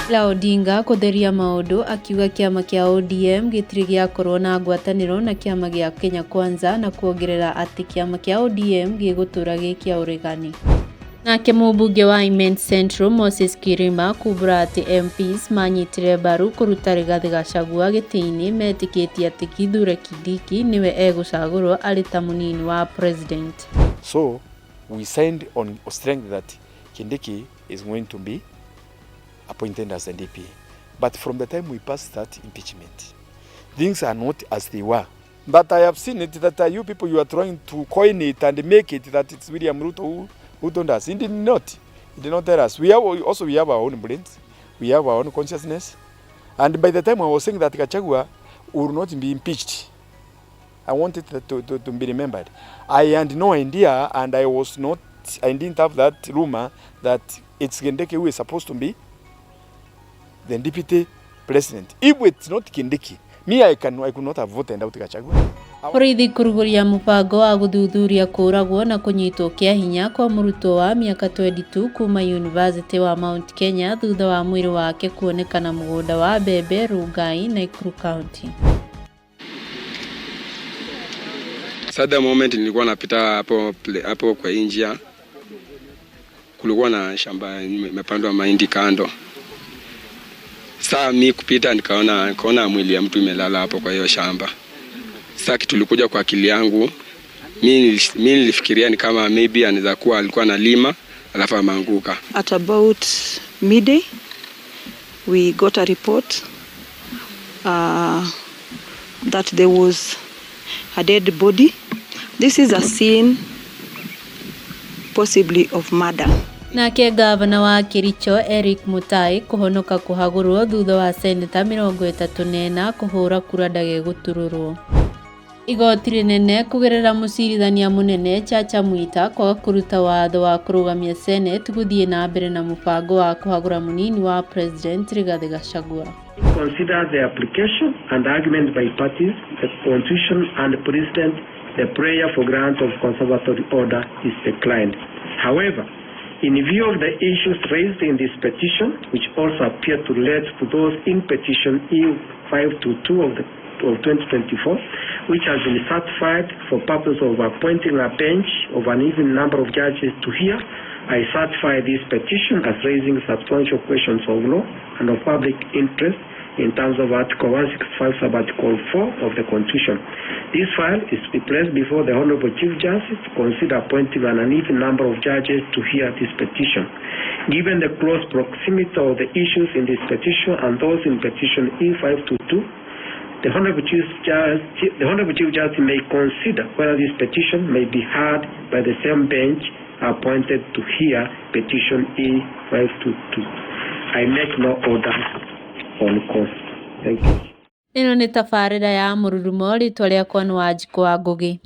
Raila Odinga kũtheria maũndũ akiuga kĩama kĩa ODM gĩtirĩ gĩakorwo na ngwatanĩro na kĩama gĩa Kenya Kwanza na kuongerera atĩ kĩama kĩa ODM gĩgũtũra gĩ kĩa ũregani. Nake mũmbunge wa Imenti Central Moses Kirima kumbũra atĩ MPs manyitire mbaru kũruta Rigathĩ Gachagua gĩtĩ-inĩ metĩkĩtie atĩ Kithure Kindiki nĩwe egũcagũrwo arĩ ta mũnini wa president. So we signed on strength that Kindiki is going to be appointed as the DP. But from the time we passed that impeachment, things are not as they were. But I have seen it that you people, you are trying to coin it and make it that it's William Ruto who told us. He did not. He did not tell us. We have also we have our own brains. We have our own consciousness. And by the time I was saying that Gachagua will not be impeached, I wanted to be remembered. I had no idea, and I was not, I didn't have that rumor that it's Kindiki who is supposed to be the deputy president. If it's not Kindiki, me, I could not have voted out Gachagua. Borithi kũrugũria mũbango wa gũthuthuria kũũragwo na kũnyitwo kĩa hinya kwa mũrutwo wa mĩaka 22 kuma University wa Mount Kenya thutha wa mwĩrĩ wake kuonekana mũgũnda wa mbembe Rongai, Nakuru County. Sa the moment nilikuwa napita hapo hapo kwa njia, kulikuwa na shamba imepandwa mahindi kando. Saa mi kupita nikaona mwili ya mtu imelala hapo kwa hiyo shamba. Sasa kitu ilikuja kwa akili yangu, mi nilifikiria ni kama maybe anaweza kuwa alikuwa analima alafu ameanguka. At about midday we got a report that there was a dead body. This is a scene possibly of murder. Nake gavana wa Kericho Eric Mutai kũhonoka kũhagũrwo thutha wa seneta 34 kũhũra kura ndagegũturũrwo. Igoti rĩnene kũgerera mũcirithania mũnene Chacha Mwita kwaga kũruta watho wa kũrũgamia Senate gũthiĩ na mbere na mũbango wa kũhagũra mũnini wa president Rigathĩ Gachagua. Consider the application and argument by parties, the Constitution and the President, the prayer for grant of conservatory order is declined. However, in view of the issues raised in this petition, which also appear to relate to those in petition E522 of 2024, which has been certified for purpose of appointing a bench of an even number of judges to hear, I certify this petition as raising substantial questions of law and of public interest in terms of Article 165 sub-Article 4 of the Constitution. This file is to be placed before the Honorable Chief Justice to consider appointing an uneven number of judges to hear this petition. Given the close proximity of the issues in this petition and those in petition E522, the Honorable Chief Justice may consider whether this petition may be heard by the same bench appointed to hear petition E522. I make no order on cost. Thank you. Ĩno nĩ tabarĩra ya Mũrurumo, rĩtwa rĩakwa nĩ Wanjikũ wa Ngũgĩ.